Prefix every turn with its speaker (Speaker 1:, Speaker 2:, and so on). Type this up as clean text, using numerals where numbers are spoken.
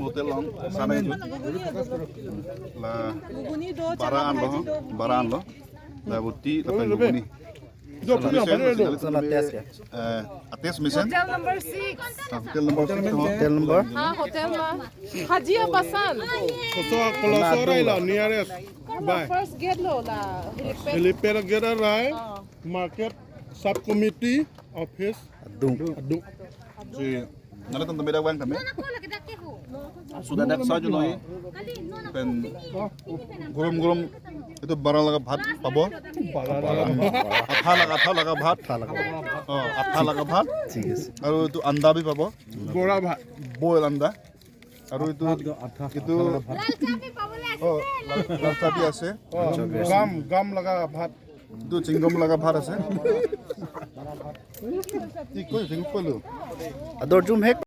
Speaker 1: Hotel long sanai ju la bara anlo bara anlo la buti la pen guguni. Ates mission.
Speaker 2: Hotel number 6.
Speaker 1: Hotel number 6.
Speaker 3: Hotel number?
Speaker 2: Ha, hotel ma. Hajia Basan.
Speaker 4: Nearest by
Speaker 2: First gate lo la helipad.
Speaker 4: Helipad gate Rai market sub committee office.
Speaker 3: Adung.
Speaker 4: Adung.
Speaker 1: Si nala tan tamida wang tame. Sudah dak saju noi. Pen গৰম গৰম এইটো বাৰা লগা ভাত পাব, আঠা লগা, আঠা লগা ভাত, অঁ, আঠা লগা ভাত।
Speaker 3: ঠিক আছে।
Speaker 1: আৰু এইটো আন্দা বি পাব।
Speaker 4: বৰা ভাত।
Speaker 1: বইল আন্দা আৰু এইটো অঁ লাল চাহ বি আছে।
Speaker 4: গাম গাম লগা ভাত।
Speaker 1: এইটো চিংগম লগা ভাত আছে। কি কৈ চিংগম ক'লো।
Speaker 3: Ador jum hek.